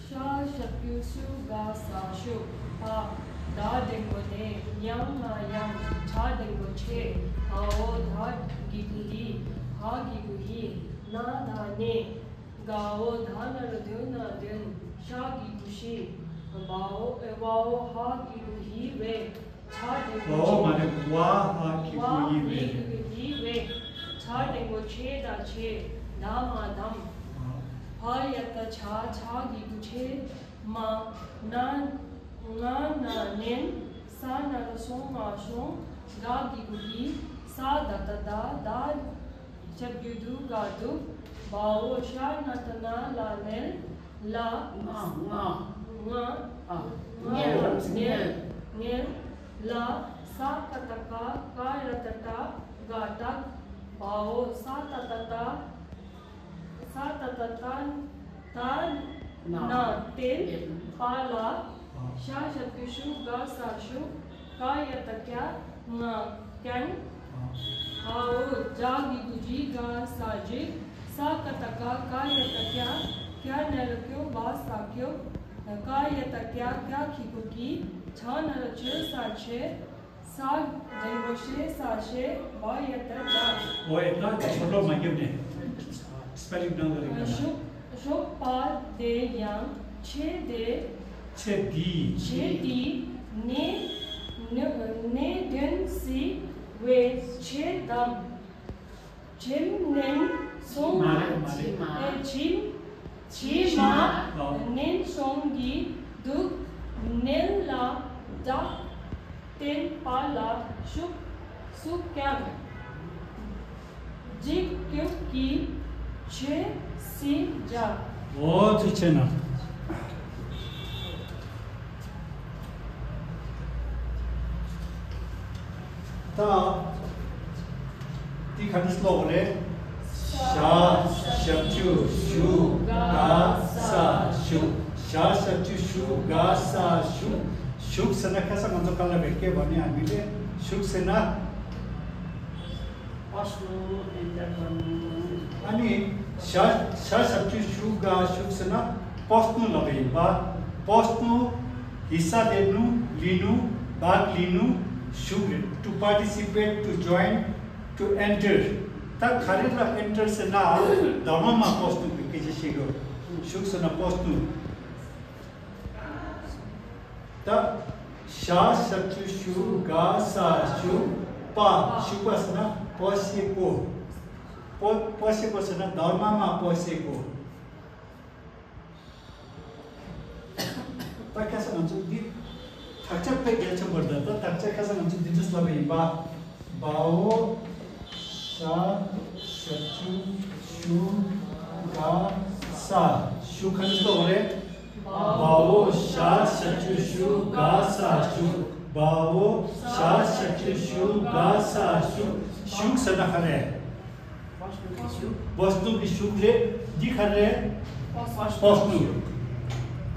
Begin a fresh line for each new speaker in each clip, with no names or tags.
sha shakyu su ga sa shu pa da dengo ne yang na yang cha dengo che ao dha gi gu hi ha gi gu hi na da ne gao dha na ru na den sha gi gu shi bao wao ha gi gu hi we cha dengo
wao mane wa ha gi gu hi
we cha dengo che da che da ma dam ha yata cha cha gi gu che ma na nga na nen sa na ra song ma song ga gi gu hi sa da da da da jab yu du ga du bao sha na ta na la nen la nga la sa ka ta ka ra ta ta ga ta bao sa ta ta ta ta na ten pa la sha shakyu shu ga sa shu ka ya ta kya nga kyan ao ja gi gu ji ga sa ji sa ka ta ka ya ta kya na ra kyo ba sa kyo ka ya ta kya ki gu ki cha na ra che sa che sa dengo she sa she ba ya ta da
o etna choto ma kyo ne spelling down करेंगे
show पा they yang che di ne den si we che dam chim nen song chi ma nen song gi du nen la da ten pa la shuk su kyam ji kyu ki che si ja
बहुत अच्छे ना ता ती खनिस लोगों शा शब्दु शु गा सा शु शा शब्दु शु गा सा शु शुक सेना कैसा मतलब कल बेके बने हामीले शुक सेना अनि शा शब्दु शु गा शुक सेना पस्नु लगे बा पस्नु हिस्सा देनु लिनु भाग लिनु शुक to participate to join to enter ta kharila enter sena dhamma postu ke jesigo shuk sena postu ta sha shatu shu ga sa shu pa shupasna poseko poseko sena dhamma ma poseko ta kaisa hanchu di takchak pe gelcha barda ta takchak kaisa hanchu dinjus labai ba bao sha shatu shu ga sa shu khansto ore bao sha shatu shu ga sa shu bao sha shatu shu ga sa shu shuk sana khare vastu ki shuk le dikhare vastu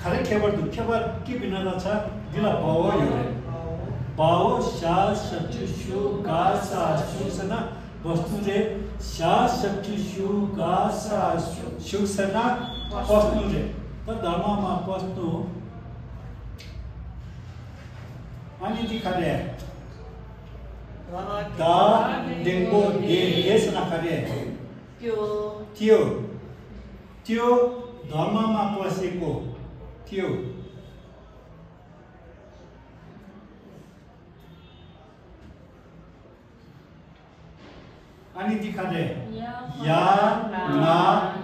khare khebar du khebar ki bina na cha dila bao yore bao sha shatu shu ga sa shu sana vastu le sha shatu shu ga sa shu sana vastu le ta dharma ma vastu ani dikhare da dengo de sana khare tio dharma ma paseko tio ani dikhare ya na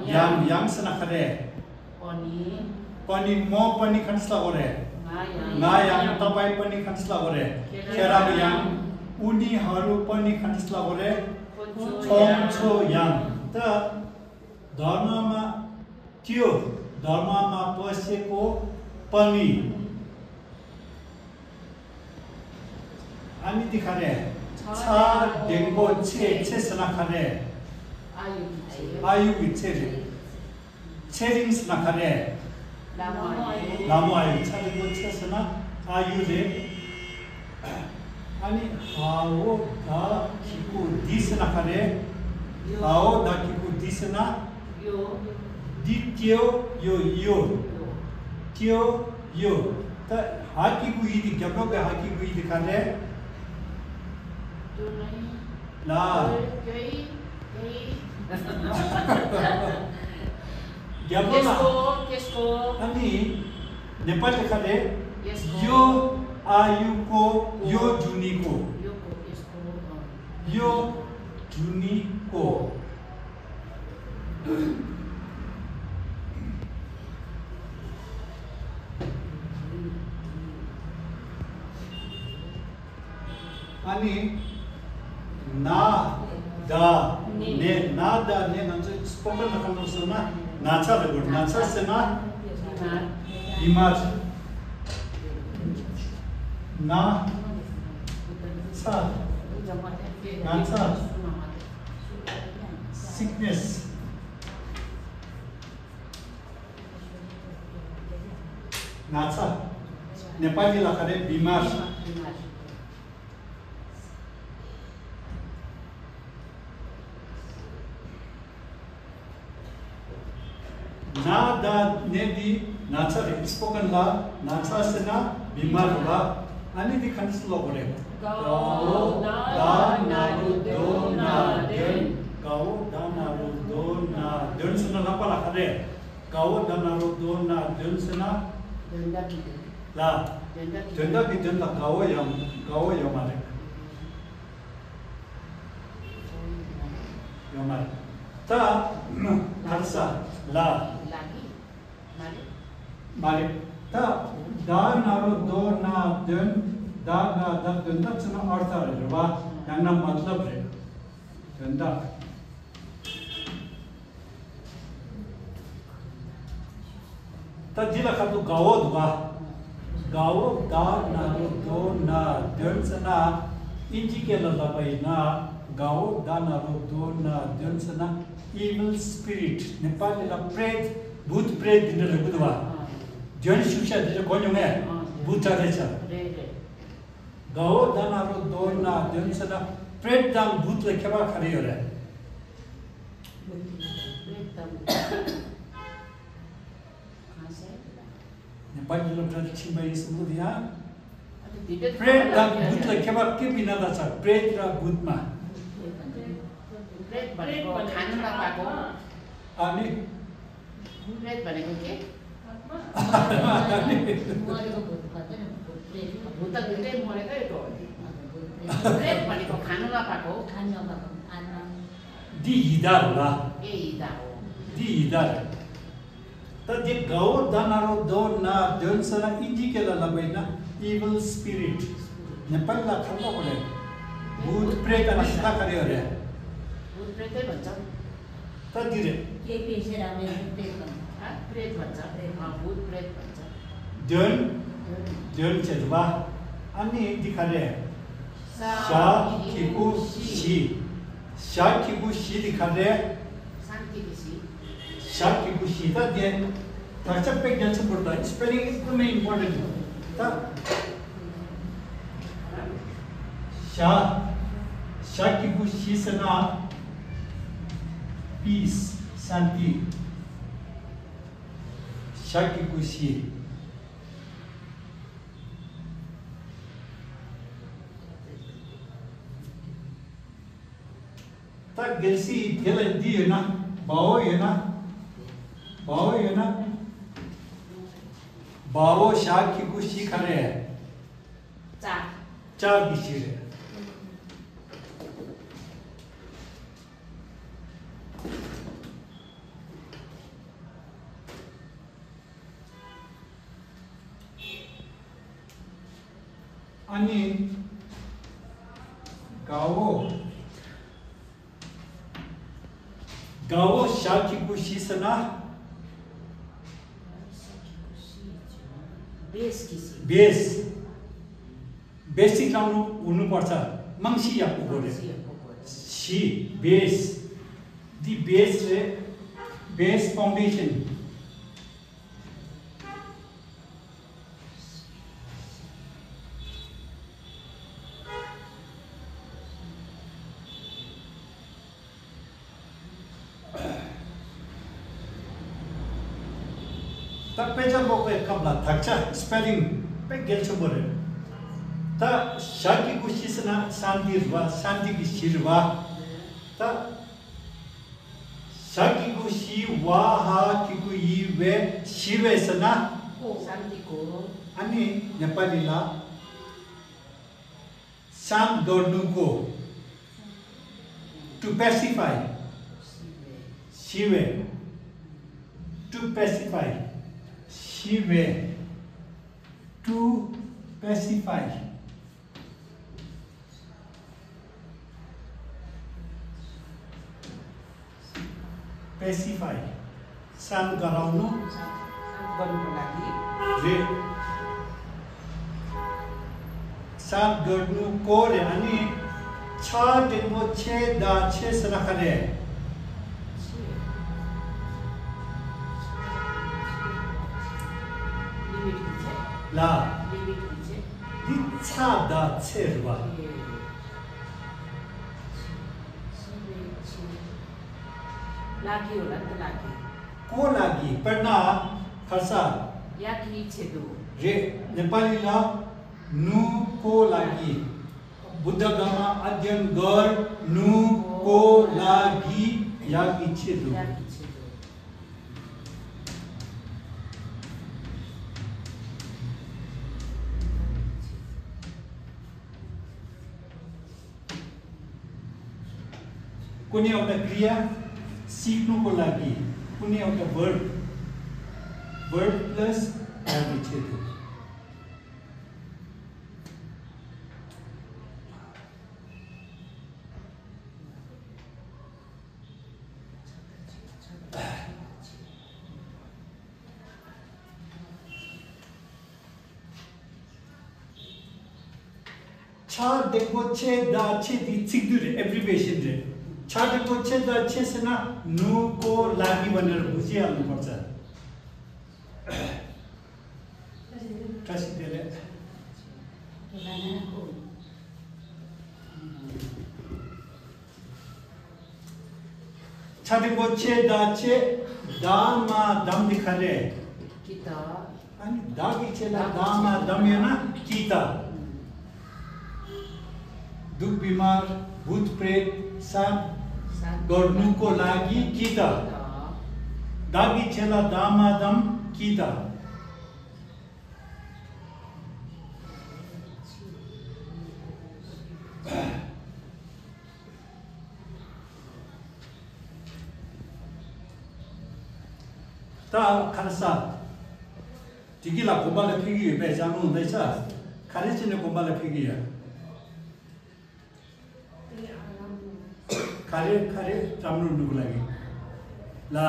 yang sana khare pani mo pani khansla gore na yang tapai pani khansla gore khera yang uni haru pani khansla gore chom cho yang ta dharma ma tio dharma ma paseko pani ani dikhare cha dengo che sana khare ayu bi che ring sana khare lamu ayu cha dengo che sana ayu le ani hao da kiku di sana khare hao da kiku di sana yo dityo yo त्यो यो त hockey गुई the क्या pay hockey गुई दिखा रहे ला
Kesko.
अनि नेपाल दिखा रहे यो आयु को यो जुनी को यो जुनी को अनि ना दा ने नंचे स्पोकन नकल ना नाचा लगोट नाचा से ना बीमार ना सा नाचा sickness नाचा नेपाली लखरे बीमार ना दा ने दी नाचा स्पोकन ला नाचा से ना बीमार होगा अनि दी खंड स्लो बोले गाओ दा नारु दो ना देन गाओ दा नारु दो ना देन से ना लापा लखरे गाओ दा नारु दो ना देन से ना ला देंदा भी देंदा गाओ मारे मारे ता हरसा ला मारे ता दा नारो दो ना देन दा ना दा देंदा चना अर्थ है वा यांना मतलब है देंदा ता जिला का तो गाओ दुआ गाओ दा नारो दो ना देन चना इंजी के लला ना गाओ दा नारो दो ना देन चना evil spirit नेपाल ला प्रेत भूत प्रेत दिन लगुदवा जन शिक्षा दे कोन्यो में भूत रहेछ गाओ दानारो दो ना जन सदा प्रेत दाम भूत ले केबा खरे हो रे नेपाल ला प्रेत छिमै सुमुदिया प्रेत दाम भूत ले केबा के बिना दा छ प्रेत र भूतमा
प्रेत भनेको खानु नपाएको
अनि
प्रेत भनेको के भूत दुईटै मरेकै हो प्रेत भनेको खानु नपाएको
दी हिदा होला
ए हिदा हो
दी हिदा त जे गाओ दानारो दो ना देन सना इजी के ला बैना evil spirit नेपाल ला खल्ला बोले भूत प्रेत अनि सिधा करे हो रे
प्रेतै भन्छ
त दिरे
के पेसे रामे प्रेत भन्छ
प्रेत भन्छ भूत प्रेत भन्छ
जन चेजवा अनि दिखाले शा किकु शी दिखाले
शान्ति किसी
शा किकु शी त दे तर्चप पे ज्ञान से पड़ता है स्पेलिंग एकदम इम्पोर्टेंट था शा किकु शी से ना peace शांति शाकी खुशी तक गेसी खेल दी है ना बाओ है ना बाओ शाकी खुशी करे है चार बिछी है अनि गाओ शाकी खुशी सना बेसिक राम्रो हुनुपर्छ मंसी याको बोले सी बेस दी बेस फाउंडेशन तब पेचा बोको एक कबला थक्चा स्पेलिंग पे गेल्छ बोरे त शाकी कुशिसना शांति की शिरवा त शाकी कुशी वाहा किकु इवे शिवेसना
शान्तिको
अनि नेपालीला शांत गर्नुको to pacify शिवे to pacify शिवे to pacify pacify शांत गराउनु
गर्नुको लागि
रे शांत गर्नुको रे अनि छ टेको छे दा छे सराखले ला दिच्छा दा छेरवा
लागि होला नि त लागि
को लागि पढ्ना खर्सा
याकी छेदो
रे नेपाली ला नु को लागि बुद्ध धर्म अध्ययन गर्नु को लागि याकी छेदो
याकी छेदो
कुनै एउटा क्रिया सिक्नुको लागि कुनै एउटा वर्ड प्लस याकी छेदो छ देखो छे दा छे दी सिक्दु रे एब्रिभिएसन रे छ देखो छे दा छे सना नु को लागि भनेर बुझिहाल्नु पर्छ ट्रान्सलेटरले छ देखो छे दा मा दम दिखाले
किता
अनि दा की छेला दा मा दम yana kita दुख बिमार भूत प्रेत साथ गर्नुको लागि किता दागी छेला दामादम किता ता खरसा तिगिला गोबाले फिगी बे जानु हुँदैछ खाली चिने गोबाले फिगी खारे राम्रो हुनुको लागि ला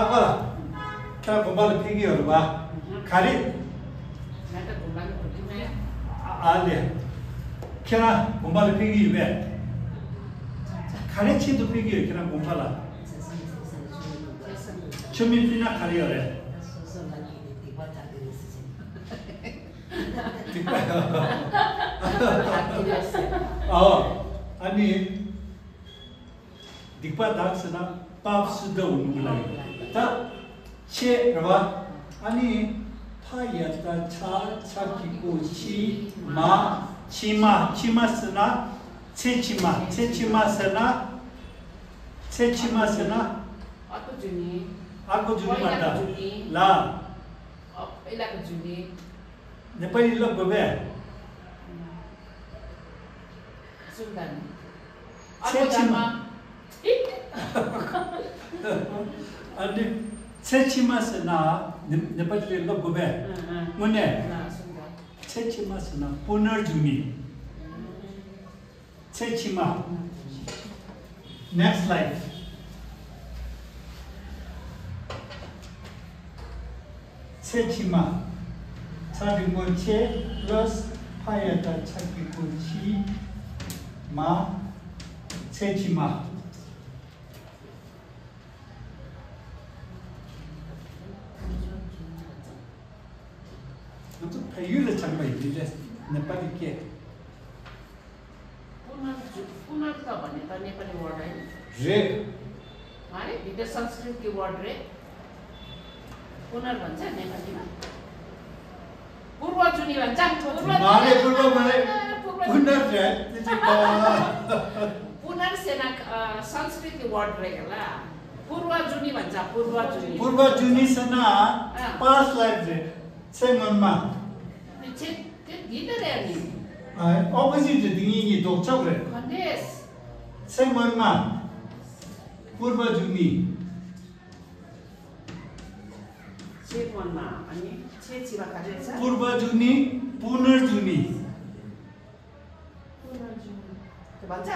अगला क्या गोबाले फिगीहरु बा खारे
नाटा घुम्बाले खोज्दिमै
आले क्या गोबाले फिगी बे खारे छिदो फिगी क्या गोबाला छुमी पिना खारे अरे अनि दिक्पा दाक्सना पाप शुद्ध हुनुको लागि त छे रवा अनि फायता छाकीको छिमा सना छेचिमा सना
अतो जुनी
आको जुनी माता ला
एलाको जुनी
नेपाली लोग गबे
सुन्दान
छेचिमा अनि छेचिमा सना नेपाली लोग गबे मुने
सुन्दा
छेचिमा सना पुनर्जुनी छेचिमा नेक्स्ट लाइफ छेचिमा छाडिको छे प्लस फायता छाकीको छि मा छेचिमा तो फैयुले छम्बै दिले नेपाली के
पुनर् त भन्ने त नेपाली वर्ड है
रे
माने विदेश संस्कृत की वर्ड रे पुनर् भन्छ नेपालीमा पूर्व जुनी भन्छ
मारे पूर्व मारे पुनर् रे
पुनर् सेना संस्कृत वर्ड रे होला पूर्व जुनी भन्छ
पूर्व जुनी सेना पास लाइफ रे सेमनमा
छे गीत रे अनि
opposite dingi dokchak re
खण्डेस
सेमनमा पूर्व जुनी
सेमनमा अनि छे छिबा खाजे छ
पूर्व जुनी पुनर्जुनी
के भन्छ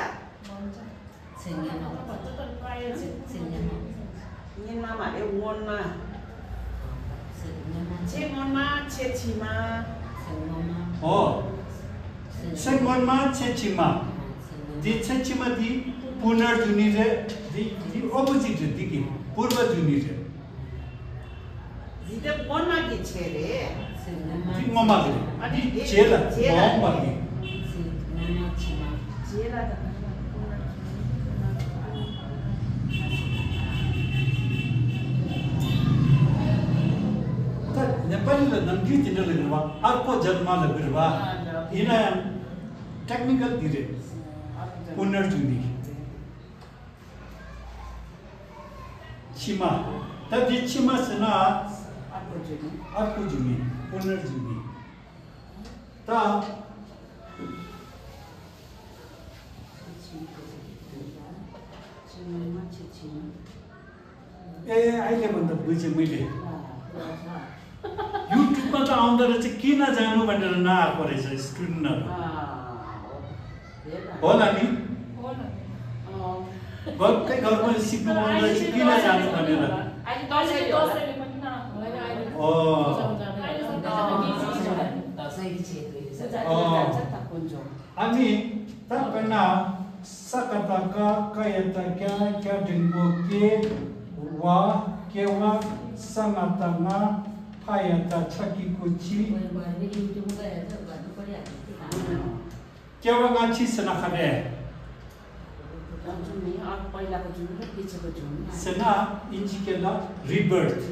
निनमा माले वनमा छे मनमा छे छिमा
हो सेमनमा छेचिमा दि छेचिमा दि पुनर्जुनी रे दि opposite रे दिकी पूर्व जुनी रे
जिते वनमा की छे रे
दि ममा रे
अनि
चेला ममा की
चेला त
नेपाली ल नम्की तिन लगरवा अर्को जन्म लगरवा इना टेक्निकल दिरे पुनर्जुनी छिमा तदि छिमा सना अर्को जुनी पुनर्जुनी ता ए अहिले भन्दा बुझे मैले युट्युबमा त आउँदा रहेछ किन जानु भनेर नआएको रहेछ स्टुडेन्टहरू होला नि घरकै घरमा सिक्नु आउँदा रहेछ किन जानु भनेर अनि tapena sakataka kayataka kyadingo ke wa kewa sangatanga payata chakikuchi kewa ngachi sanakade sena injikela rebirth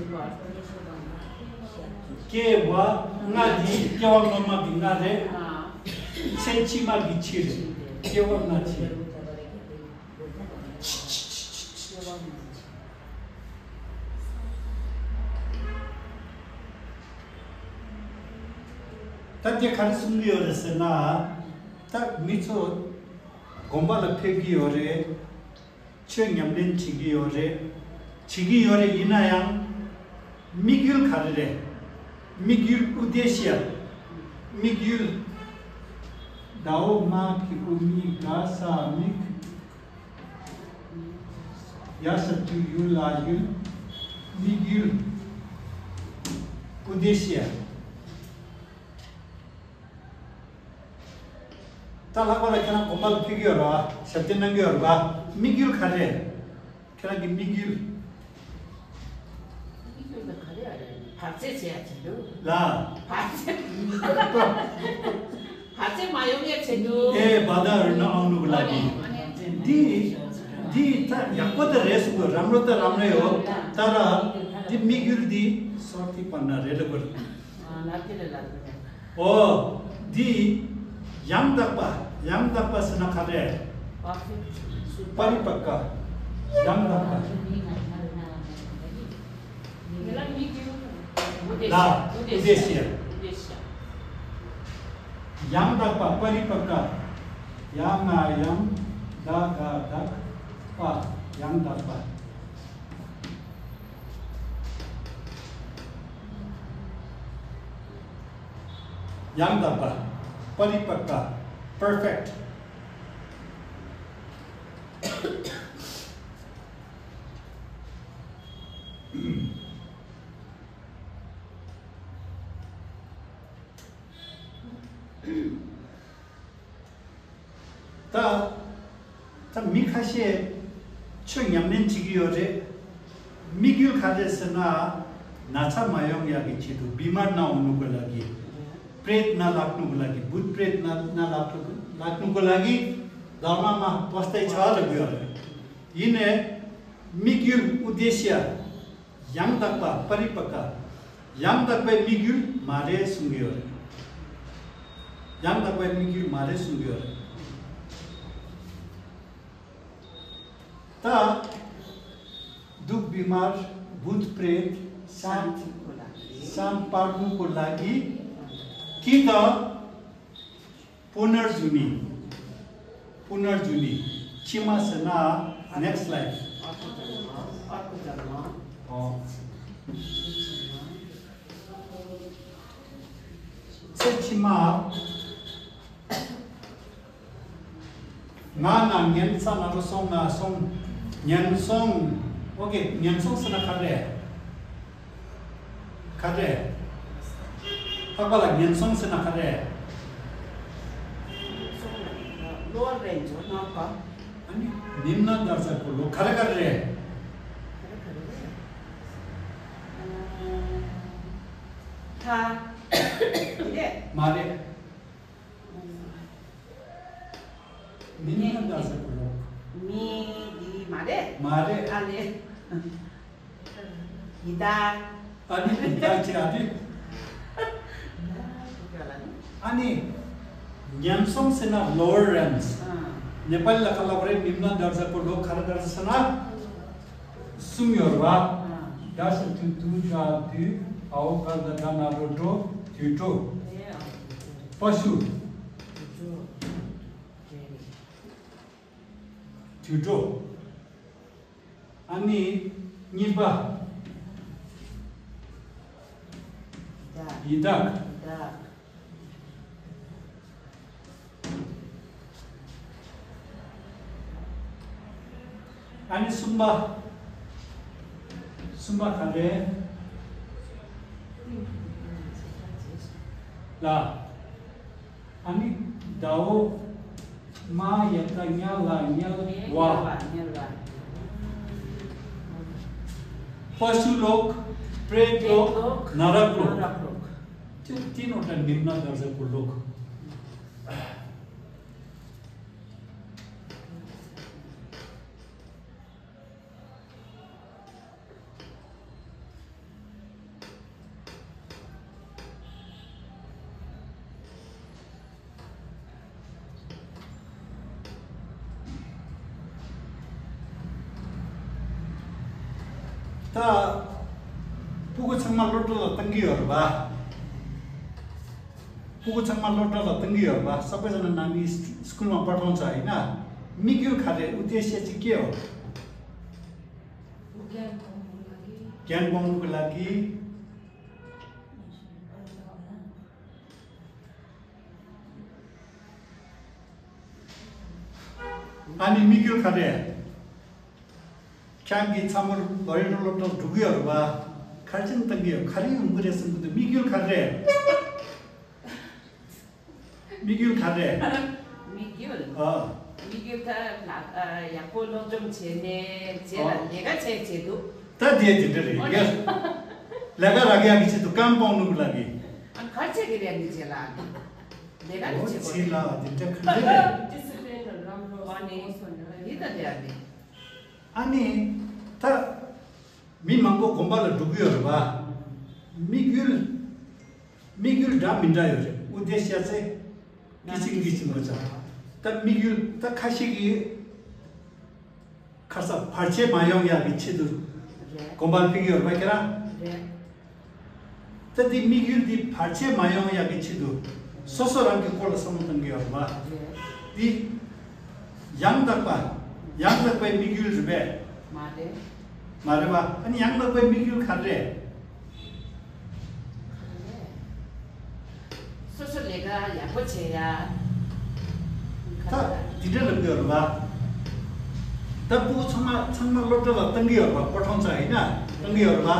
kewa ngadi kewa mama bingade senchima gichire kewa ngachi tatya kharisumli oresena ta mitso gombala phegi ore chengyamlen chigi ore inayang migil kharire migil udeshya migil dao ma kikumi gasa mig yasatu yulayul migil udeshya talakora kana gombal phegi ora satyanangi orba migil khare kana gi migil ला
हाचे मायोगे छेनु
ए बाधाहरु नआउनुको लागि the त याको त रेसको राम्रो त राम्रै हो तर दि मिगुल दि सर्ती पन्ना रेलको ओ दि याम दप्पा सना खाले परिपक्का याम दप्पा ला उद्देश्य yang dapat paripaka yang ayam daga dak pa yang dapat paripaka perfect ta mikashe chöngyamnen chigiyore migil khadesna nacha mayong ya gichidu bimar na unuko lagi pret na laknu ko lagi bhut pret na laknu ko lagi dharma ma pastai cha lagyo ine मिग्युल उद्देश्य yang dakpa paripaka yang dakpa migul mare sungyor yang dakpa migul mare sungyor ta duk bimar bhut pret sam parnu ko lagi kita punarjuni chimasana next life Sechima na nyen sa na song na song nyen song okay nyen song sa na kare pagala nyen song sa na kare
lower range no ka
ani nimna darsa ko lo kare
ta ide
mare nimna darsa ko lo
mi di mare ale ida
ani adi ani nyamsong sena lower ranks Nepal la collaborate nimna darsa ko lo khara darsa sana sumyorwa darsa tu ja du au ka da na roto tuto pasu tuto ani niba idak ani sumba kare la ani dao ma yata nya la nya wa pasu lok prek lok narak lok तीनों टा निम्न दर्जा को लोग ता पुगु छमा लोटो तंगिहरु बा पुगु छमा लोटो तंगिहरु बा सबैजना नानी स्कुलमा पठाउँछ हैन मिग्युल खाले उद्देश्य चाहिँ के हो ज्ञान पाउनुको लागि अनि मिग्युल खाले Kyangi chamur loiro loto dugiyor ba kharjin tangiyo khari umguresun kudu migil khare migil ta yakolo 좀 제네 제가 내가 제도 다 제들이 내가 라게 하기 또 깜빡는 거 라기
안 같이 그래야지 제라 내가 제거
지라 진짜 큰데
디스플레이는 람로
아니 이다 돼야지
아니 다 민망고 공부를 두고요 봐 미귤 다 민다요 우대시아세 기싱 거죠 다 미귤 다 카시기 가서 발체 마용이야 미치도 공부를 비교요 봐라 तदी मिगिल दी फाचे मायों या किचिदु सोसोराम के कोला समुतन गयो बा दी यांग दपा मिगिल जुबे मारे बा अनि यांग दपा मिगिल खारे
सोसो लेगा या पछेया
ता दिदे लगयो बा तबु छमा लोटला तंगियो बा पठाउँछ हैन तंगियो बा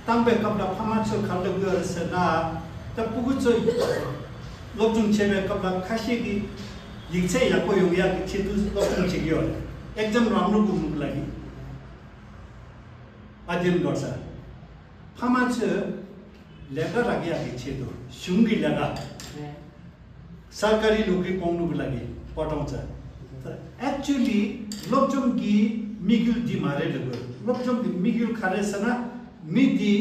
तंबे कपड़ा फमाचो खालक गरसना त पुगुचो लोकजुङ छेबे कपड़ा खासेगी यिक्छे याको योगया कि छेदु लोकजुङ छेगियो एकदम राम्रो गुम्नुको लागि अध्ययन गर्छ फमाचो लेगा रागिया कि छेदु सुंगी लेगा सरकारी नोकरी पाउनुको लागि पठाउँछ त एक्चुअली लोकजुङ कि मिगुल दी मारे लगो मतलब जो मिगुल खारे सना मिदी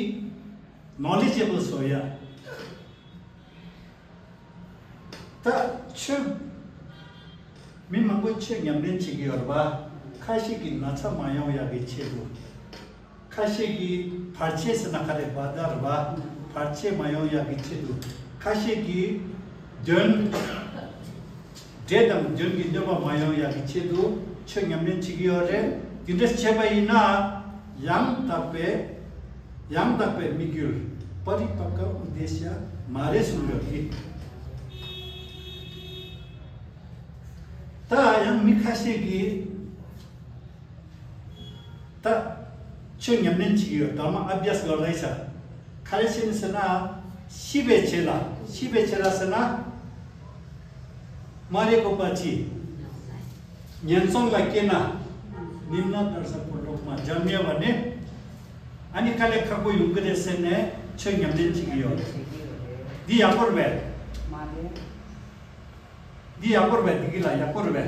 knowledgeable सोया ता च मी मंगो च न्यामने चिगी और खाशी की नाचा मायाओ या गे छेदो खाशी की फारचे सना खारे बादार फारचे मायाओ या गे छेदो खाशी की जन जेदम जन की जब मायाओ या गे छेदो च न्यामने चिगी और दिनेश छेबाई ना yang tape mikul paripaka uddesya mare sunggaki ta yang mikhase gi ta chungyamnen chiyo dama abhyas gardaisa khalesin sana sibe chela sana mare ko pachi nyensong la kena nimna darsa polokma jamya bane ani kale khako yugre sene chengyam den chigiyo di yaporbe digila yaporbe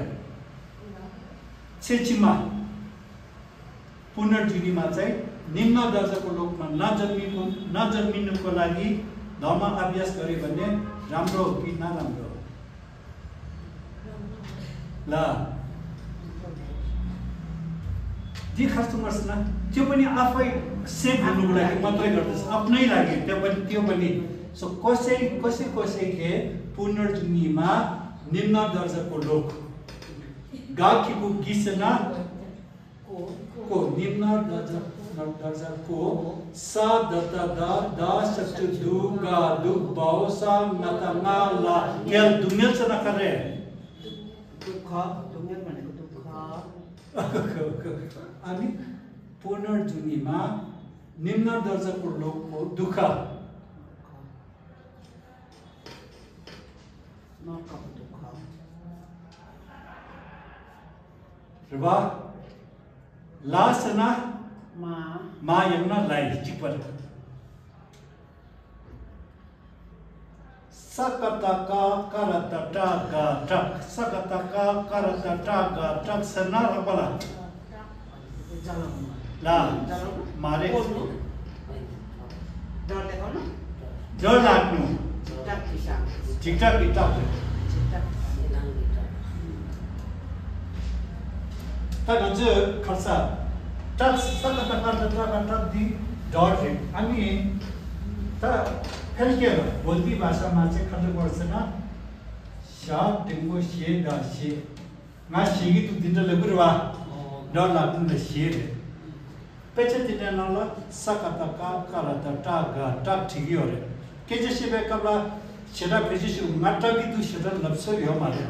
chechima पुनर्जीवी मा चाहिँ निम्न दर्जाको लोकमा नजन्मिनुको लागि धर्म अभ्यास गरे भने राम्रो हो कि नराम्रो हो ल दी कस्टमर्स न त्यो पनि आफै सेभ हुनुको लागि मात्रै गर्दछ आफ्नै लागि त्यो पनि सो कसैले पुनर्जीवीमा निम्न दर्जाको लोक गाकीको गिसना को निम्न दर्जा को सा दता दा शब्द दु गा दु बाव सा नता ना ला केल दुमेल छ नखरे
दुख दुमेल भनेको दुख
अनि पुनर्जुनीमा निम्न दर्जाको लोकको दुख
नरकको दुख
रबा लासना मा यमना लाई चिपर सकता का करता टा गा टक सकता का करता टा गा टक सना रबला ला मारे डर लाग्नु ठिकठाक किताब ताकि खर्चा टच सकता करता दी डर है अनि त फेरि के हो बोल्ती भाषामा चाहिँ खर्च गर्छ न शाप टेंगो शे दा शे मा शिगी तु दिन लगुरवा डर लाग्नु न शे पेचे दिन नल सकता का करता टा गा टक ठिगी हो रे के जसे बे कबला छेदा फेजिसु माटा की तु छेदा लप्सो यो मारे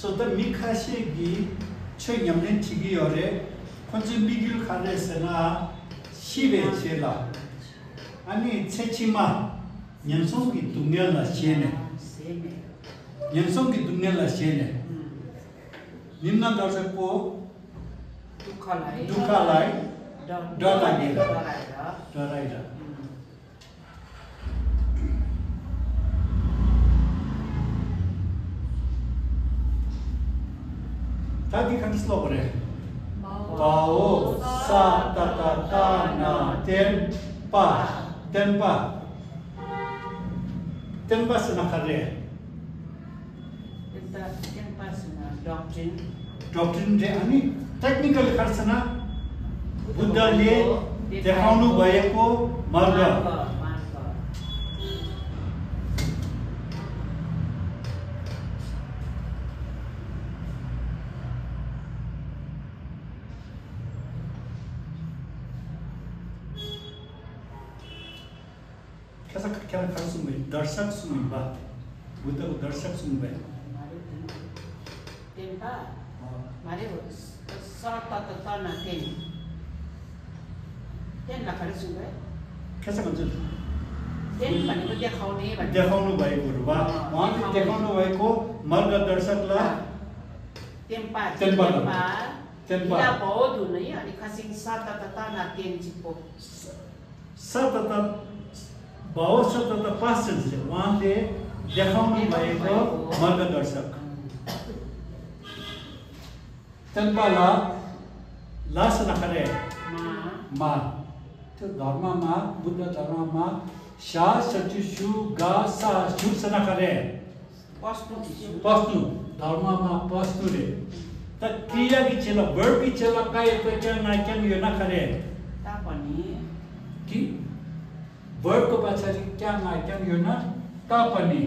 सो द मिखासे गी छयमने ठिगी हो रे கொஞ்சம் 비기를 가르쳤으나 시베 제라 아니 체치마 년성기 동년라 시에네 년성기 동년라 시에네 님나 더서고 두칼라이 더라이다 다디 간슬로 그래 Bao sa ta ta ta na tempa senakare.
Tempa sena
Doctrine de ani technical karsana Buddha le dekhanu bhayeko marga. कैसा क्या कर सुनबे दर्शक सुनबा बुद्ध को दर्शक सुनबे
टेम्पा मारे हो सता त ना टेन ला खरे सुनबे
कैसा मतलब
टेन भनेको
देखाउनु भएको रुवा उहाँले देखाउनु भएको मर्ग दर्शकलाई टेम्पा
या बहुत हुने अनि खसिङ सता त ना टेन चिपो
सता भाव शब्द पास्ट टेन्स है उहाँले देखाउनु भएको मार्गदर्शक tenpala lasana kare
ma
to dharma ma buddha dharma ma sha sachu shu ga sa shu sana kare pastu dharma ma pastu re ta kriya ki chela verb ki chela kaya to kya na yo na kare
ta pani
ki verb ko pachari kya na yo na ta pani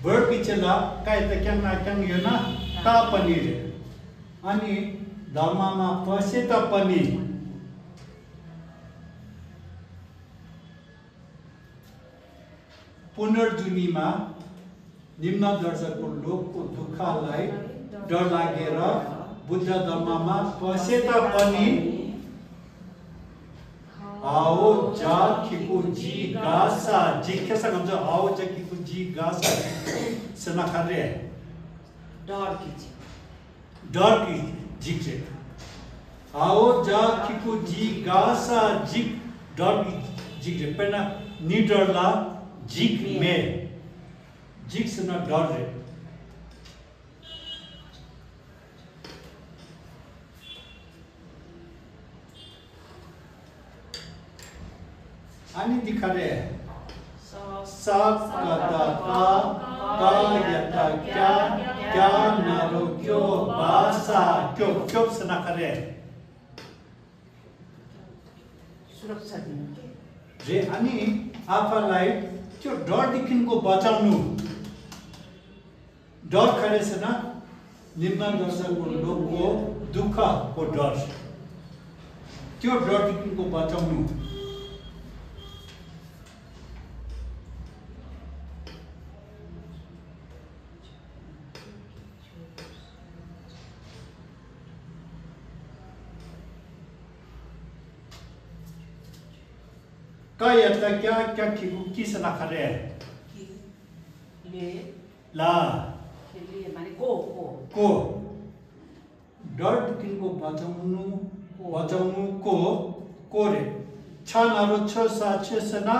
verb ki chela kaya to kya na yo na ta pani re ani dharma ma paseta pani पुनर्जुनीमा निम्न दर्जाको लोकको दुःखलाई डर लागेर बुद्ध धर्ममा पसे तापनि आओ जा खिकु जी गासा जी कैसा समझो आओ जा खिकु जी गासा सना खरे
डर की
जी से आओ जा खिकु जी गासा जी डर की जी से पहना नी डरला जिक में जिक से ना डर रहे आनी दिखा रहे सब कदा का यता क्या नारो क्यों बासा क्यों से ना करे
सुरक्षा दिनु
रे अनि आफूलाई त्यो डरदेखिको बचाउनु डर खरेछ न निम्न दर्जाको लोकको दुःखको डर त्यो डरदेखिको बचाउनु काय आता क्या खिगु किस ना खरे
ले
ला
ले माने को
डर देखिको बचाउनु को रे छानारो छ सा छ सना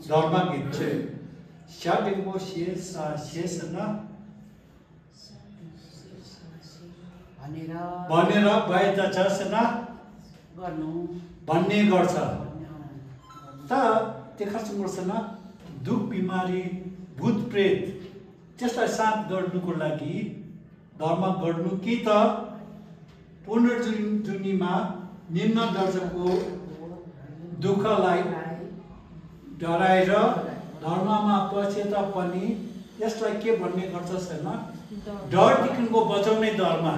धर्म की छे शादिको शेषना भनेर बाहिर छ सना
गर्नु
भन्ने गर्छ ता देखासँग गर्छन दुख बिमारी भूत प्रेत त्यसलाई शान्त गर्नुको लागि धर्म गर्नु कि त पुनर्जुनीमा निम्न दर्जाको दुःखलाई डराएर धर्ममा पछेता पनि यसलाई के भन्ने गर्छ छैन डरदेखिको बचाउने धर्म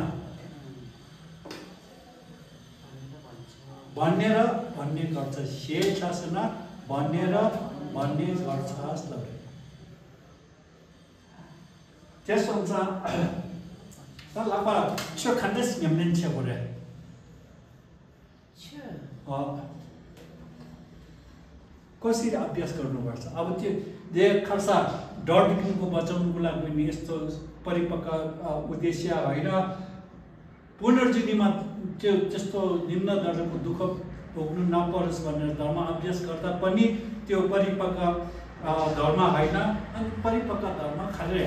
भन्ने गर्छ शेषासन भन्ने गर्छ लगे त्यसअनुसार लापा छ खण्डस यमन छ बोले कसरी अभ्यास गर्नुपर्छ अब त्यो खर्सा डरदेखिको बचाउनुको लागि नि यस्तो परिपक्व उद्देश्य होइन पुनर्जुनीमा त्यो त्यस्तो निम्न दर्जाको दुःख भोग्नु नपरोस् भनेर धर्म अभ्यास गर्दा पनि त्यो परिपक्व धर्म होइन अनि परिपक्व धर्म खाले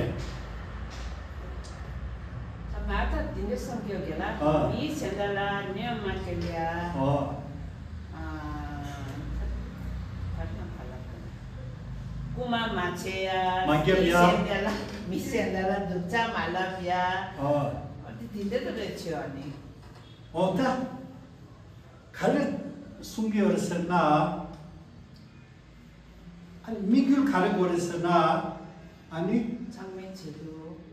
माता दिने संख्या गेला ई सेदला नियम केल्या कुमा माछेया सेदला मिसेदला दुचा मालव्या दिँदै त रहेछ अनि
त खाले सुँगेहरूसँग अनि मिगुल खाले गरेछन् अनि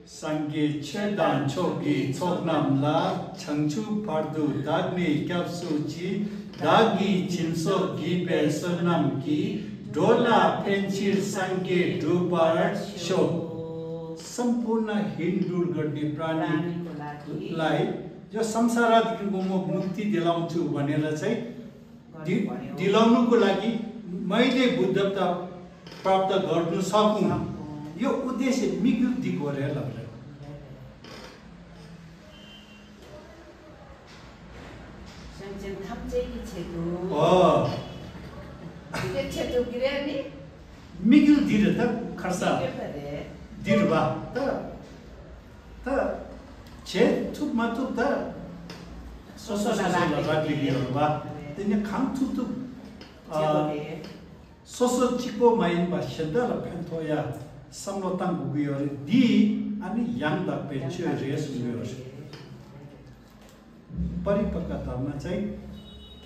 सांगे छेदान छोकी छोक्नामला छंगछु पर्दु दाग्ने क्याप्सुची दागी छिन्सो गिबे सनम की डोला पेन्सिल सांगे डुपर शो सम्पूर्ण हिन्दू गर्ने प्राणीलाई जो संसारदेखिको म मुक्ति दिलाउँछु भनेर चाहिँ दिलाउनुको लागि मैले बुद्धता प्राप्त गर्नु सकौं यो उद्देश्य मिगुक्ति गरेर लाग्छ
संजन थप्चै कि छेको 이게 제독이래니?
미길 디르다 카사
이게 그래.
디르바 제 투마투다 소소소라 라글리어바 근데 강투도
제독이.
소소 찍고 마인 바 셴다라 펜토야 삼로탄 구기어리 디 아니 양다 베체 레스미어 परिपक्वतामा चाहिँ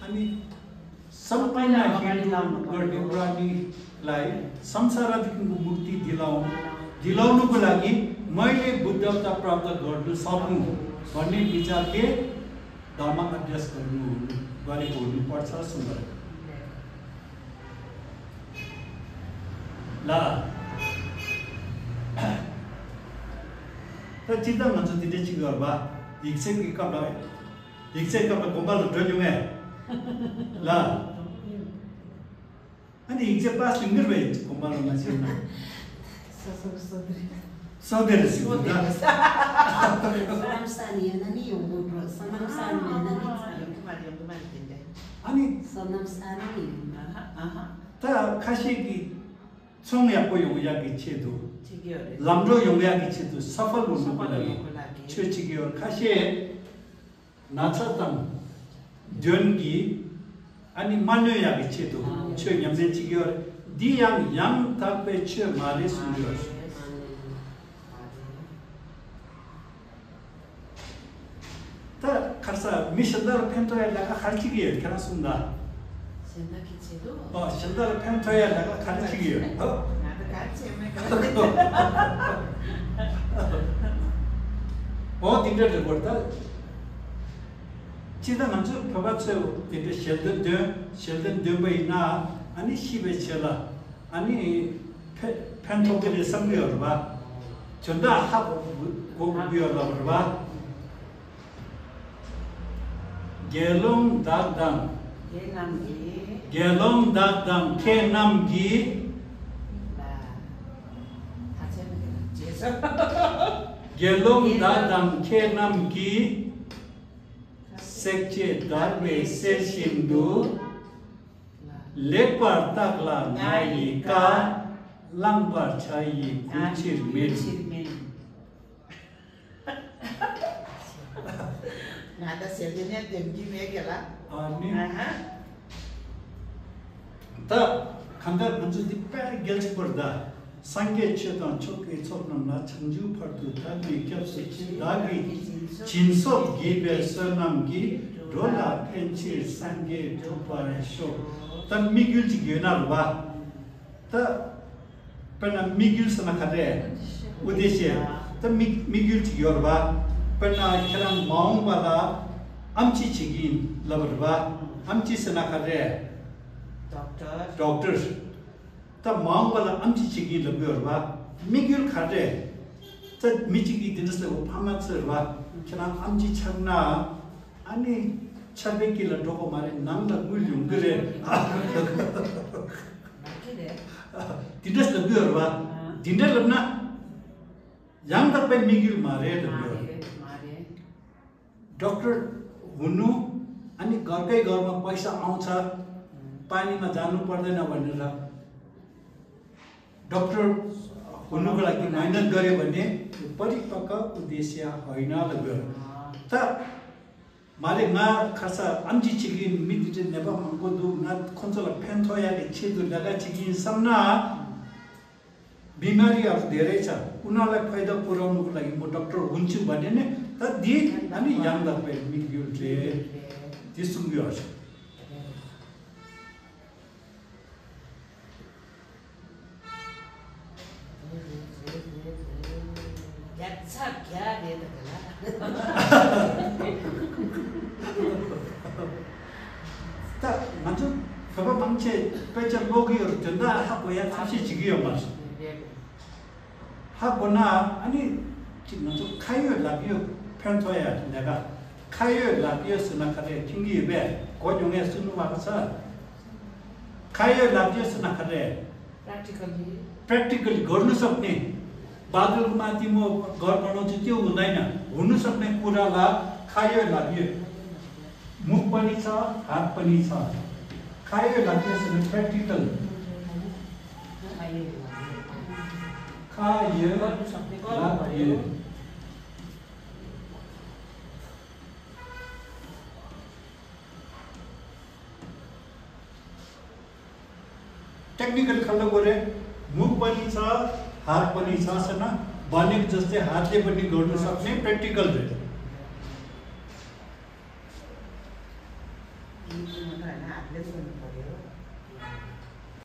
अनि सम्पूर्ण हिन्दू गढीलाई संसारदेखिको मुक्ति दिलाउनुको लागि मैले बुद्धता प्राप्त गर्न सकूँ भन्ने विचारले धर्म अभ्यास गरेको हुनुपर्छ सुन्दर ल त चिन्ता भन्छ दिदे चिगरबा हिक्से कपडा हिक्से कपडा गोपाल ड्रन्युमे ल अनि हिक्से पास लिnger भए गोपाल मान्छे सौदेर सिदा
Sanamsani nani yung bubro. Sanamsani nani.
अनि
Sanamsani.
ता खासेकी 총야 보용야기 체도
제기어래.
람로 용야기 체도 सफल हुनुको लागि छेचिगियो खासे नाचतम जनगी अनि मान्योयागी छेदो छ यमले चिगियो दियाङ याङ तापे छ माले सुन्दियो ता खर्सा मिशनदर पेन्टोया लगा खर्चिगियो केना सुन्दा
생각했지도.
शन्दर पेन्टोया लगा खर्चिगियो
나도 같이 해면
तिनीहरूले गर्दा चिदा भन्छ प्रभाव तिनीहरूले सेल्दन दुबईना अनि सिबे छेला अनि फेन्टोकेले सम्मिहरू भा झन्डा हाप गोबियोला भा गेलोङ दागदाङ गेलोङ दागदाङ के नामगी गेलोङ दागदाङ के नामगी sekce darbe seshindu lepar takla naika langbar chayi kuchirmin
nada selene demgi megela
ani ta khandar bunju dipa gelch porda sange chetan chokke choknamna changju phartu dagi kyapse dagi jinsop gibe sonamgi rola penchir sange thupare sho ta migul jigena ba ta pana migul sana khare udeshya ta migul jiyor ba pana khalang maung bala amchi chigin labar ba amchi sana khare doctor ta maung bala amchi chigin labar ba migul khare ta michigi dinsle phamatser ba kena amji chagna ani chabe kila doko mare nangla gulyum gure tindas labior ba tindas labna yang tak pe migil mare labior doctor हुनु अनि घरकै घरमा पैसा आउँछ पानीमा जानु पर्दैन भनेर डाक्टर हुनुको लागि मेहनत गर्यो भने परिपक्व उद्देश्य होइन लग्यो त माले ना खर्चा आमची चिगिन मिदिटे नेबा मंगो दु ना खन्चला फेन्थोया के छेदु लगा चिगिन समना बिमारीहरु धेरै छ उनीहरुलाई फाइदा पुर्याउनुको लागि म डाक्टर हुन्छु भने नि त दि अनि याङ द पे मिग्युल रे दिसुङ्ग्यो छ
याचा क्या रे दला
ता मान्छे कबा मान्छे पेचा लोगीहरु जन्दा हाकोया थासी चिगियो मास हाकोना अनि चिन्नु खायो लाग्यो फेन्थोया नेगा खायो लाग्यो सुनाखले थिंगी बे गोजोङे सुन्नु भएको छ खायो लाग्यो सुनाखले प्र्याक्टिकली गर्न सक्ने बादलको माथि म घर बनाउँछु त्यो हुँदैन हुनु सक्ने कुरालाई खायो लाग्यो मुख पनि छ हात पनि छ खायो लाग्दैछ प्र्याक्टिकल खायो
गर्नु सक्ने गर्नु
लाग्यो
पर्यो
टेक्निकल खाल्नु गरे मुख पनि छ हात पनि छ छैन भनेको जस्तै हातले पनि गर्नु सक्ने प्र्याक्टिकल रे